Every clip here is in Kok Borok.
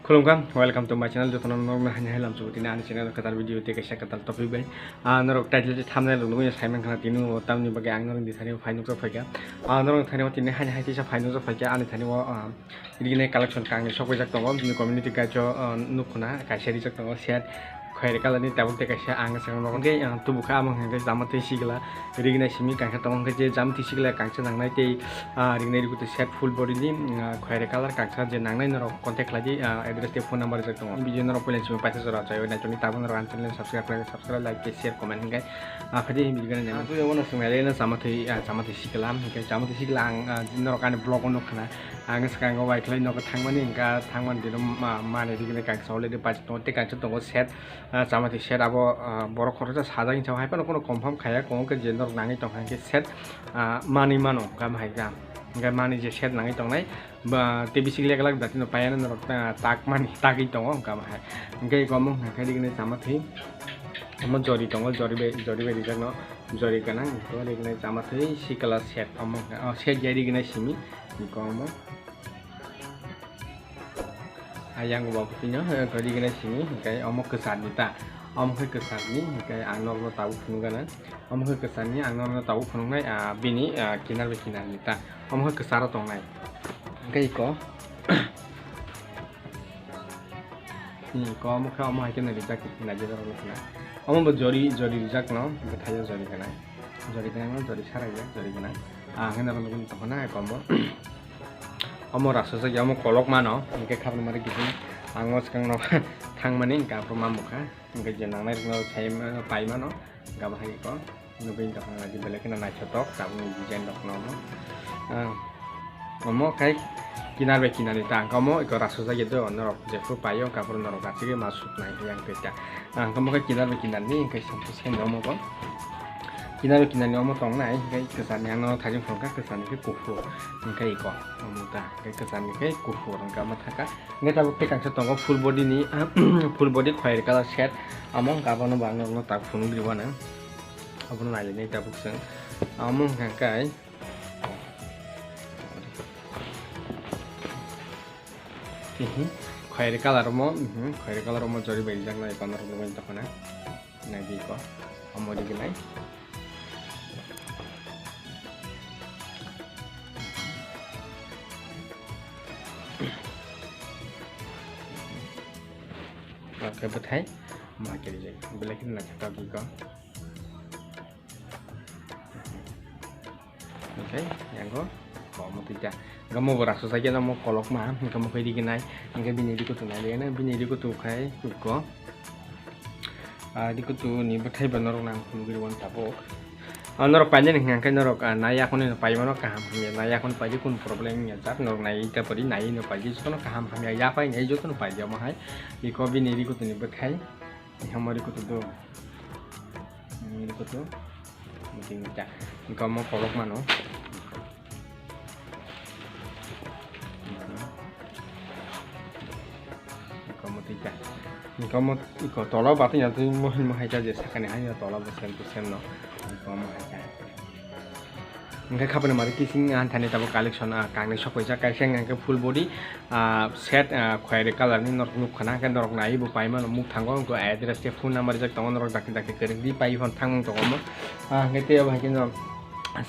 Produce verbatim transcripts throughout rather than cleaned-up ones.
Khulumkha, welcome to my channel. Jotono norokno haini hai lamsugo tini ani channel kwtal video tei kaisa kwtal topic bai. Ah, norok title tei thumbnail rok nugui sai mankha tini o tamni bagwi ang norokni thani phai nukjak phaikha. Ah, norokni thani o tini haini hai kisa phai nukjak phaikha ani thani o, ah, riknai collection kangni sokphaijak tongo. Bini community guide o, ah, nukhuna kaisa rijak tongo set. Khoyri colour ni tabuk tei kaisa ang swkang nogo. Hwnkhe, ah, tubukha amo hwnkhe jamathwi sikla riknai simi kangsa tongo. Hwnkhe je jamathwi sikla kangsa nangnai tei, ah, riknai rikutwi set full body ni, ah, khoyri colour kangsa je nangnai norok contact khlai di, ah, address tei phone number rijak tongo. Video norok puila simi paitha jora chai naitoni tabuk norok ang channel subscribe khlai subscribe like tei share comment hwnkhe, ah, phaidi video ni nang. Twi obono swngnaireno jamathwi, ah, jamathwi sikla hwnkhe jamathwi sikla ang, ah, norok ani vlog o nukkhana ang swkango bai khlai nogo thangmani hwnkha thangmani dino ma-, mani riknai kangsa already paitha tongo tei kangsa tongo set. Ah, chamathwi set abo, ah, borok khoroksa sajak hinwi sao, hai phano confirm khaiya, kung khe je norok nangwi tongkha hinkhe set, ah, manwi mano, gam hai gam. Hinkhe manwi je set nangwi tongnai, ba, tei bising lek lak datino paiya norok, ah, tak mani, tagwi tongo, gam hai. Hinkhe eko omo hinkhe riknai chamathwi, omo jori tongo, jori bai, jori bai rijakno, jori gwnang, eko riknai chamathwi sikla set, omo, oh, set ya riknai simi, eko omo. Ayang bo tino, eh, gori gana simi, hinkhe omo kwchar ni ta. Omo khe kwchar ni, hinkhe ang norokno tabuk phunuk gana. Omo khe kwchar ni, ang norokno tabuk phunuknai, ah, bini, ah, kinar bai kinar ni ta. Omo khe kwcharo tongnai. Hinkhe iko. Hmm, ko omo khe omo hai khe nai rijak, nai rijak rok nukna. Omo bo jori, jori rijak no, bwthaio jori gana. Jori gana no, jori sarai ya, jori gana. Ah, hwnwi norok nukgwi tongkha na, eko omo. Omo rasajak ya, omo kolok mano, hinkhe khapang mari kiting ang o swkang no thangmani hinkhe aphuru mamukha, hinkhe je nangnai rokno sai ma-, pai mano, hinkhe abo hai eko nugwi tongkha na, belai kheno naithotok tabukni design rokno omo. Ah, omo khai kinar bai kinar ni ta, hinkhe omo eko rasajak ya do, norok jephuru paio hinkhe aphuru norok achigwi ma suknai yang twi ta. Ah, hinkhe omo khai kinar bai kinar ni, hinkhe sen, sen omo bo. Kinaro kinani omo tongnai, hinkhe kwchani ang norok thaichung phunukha, kwchani khe kuphur, hinkhe iko, omo ta, hinkhe kwchani khe kuphur, hinkhe omo thaka. Hinkhe tabuk tei kangsa tongo full body ni, full body khoyar colour set, omo hinkhe abono bo ang norokno tak phunuk rwmani, abono nailainai tabuk chwng. Omo hinkhe kai, hihi, khoyar colour omo, mhm, khoyar colour omo jori bai rijak nai, iko norok nugwi tongkha na. Nai di ko, omo di gwnai. Oke, bwthai, ma kiri jai. Belai kheno naithotok di ko. Oke, yango, ko omo twi ta. Hinkhe omo bo rasajak ya, omo kolokma, hinkhe omo khe riginai, hinkhe bini rikutu nai, bini rikutu khai, ko. Ah, di kutu ni bwthai bo norok nang phunugwi rw tabuk. Ah, norok painani hwnkha khe norok, ah, nai yakhwno paimano kaham hamya, nai yakhwno paidi kunu problem wngya jak, norok nai ta pori nai no paidi jotono kaham hamya ya pai nai jotono paidi omo hai. Iko bini ri kutu ni bwthai, hamari kutu do. Ri kutu. Meeting ta. Engka omo kolok mano. Engka omo twi ta. Engka omo iko tola o batwi ya twi mohil mohai ta je sakani hai ya tola bo sem to sem no. Engka omo hai ta. Engka khapani mari kising an thani tabo collection a kangni sokoi jak kaisa engka full body. Ah, set, ah, khoyari colour ni norok nukha na, hwnkhe norok naiwi bo paimano mukthango, hwnkhe address tei phone number rijak tongo, norok dakti dakti kwrwngdi paiwi phano thangmung tongo omo. Ah, hwnkhe tei abo hai kheno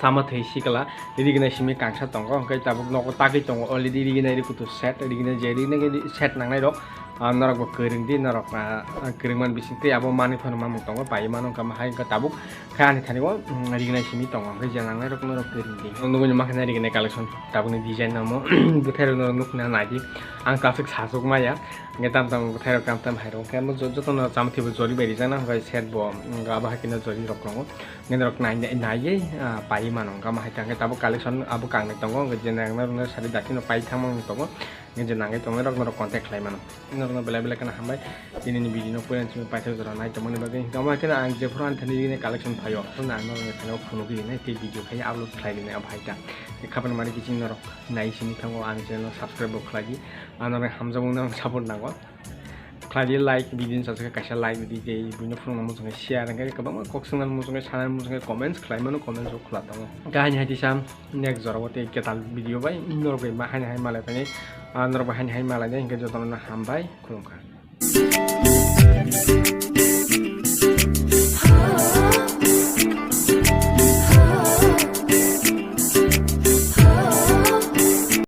sama thwi sikla rignai simi kangsa tongo, hwnkhe tabuk nogo tagwi tongo already rignai ri kutu set, rignai je rignai set nangnai rok, ah, norok bo kwrwngdi, norok, ah, kwrwngmani bisingtwi abo manwi phano mamung tongo, paiwi mano, hwnkhe hai hwnkhe tabuk. Khe ani thani o, mm, rignai simi tongo, hwnkhe je nangnai rok norok khe ring di. Nugui ma khe nai rignai collection, tabukni design namo, bwthai rok norok nukna nai di. Ang traffic sasuk maya, hwnkhe tam tam bwthai rok tam tam hai rok. Hwnkhe mo jo-, jotono chama thwibo jori bai rijak na, hwnkhe set bo, mm, abo hai kheno jori rok tongo. Hwnkhe norok nai, nai, naiwi, ah, paiwi mano, hwnkhe amo hai khe tabuk collection abo kangnai tongo, hwnkhe je nangnai rok no sari dakti no pai thangma tongo. Nini je nangwi tongnai rok norok contact khlai mano. Norokno belai belai kheno hambai. Tini ni video no poyan simi paithak jora nai tongmani bagwi. Tamo khe ang jephuru ani thani riknai collection phaio. Phuru ang norokni thani phunugwi rinai tei video khai upload khlai rinai abo hai ta. Khapan mani kiching norok nai simi thango ani channel no subscribe bo khlai di. Ang norok hamjakmung no support nango. Khlai di like, video ni sasakhe kaisa like di, tei buino phunukna muchungkhe share, hwnkhe kwbangma kok swngnani muchungkhe, sanani muchungkhe comments khlaimano, comments rok khwla tongo. Hwnkhe haini hai tisa next jorao tei kwtal video bai norok bai ma haini hai malai phani, ah, norok bai haini hai malai nai, hwnkhe jotono hambai, khulumkha.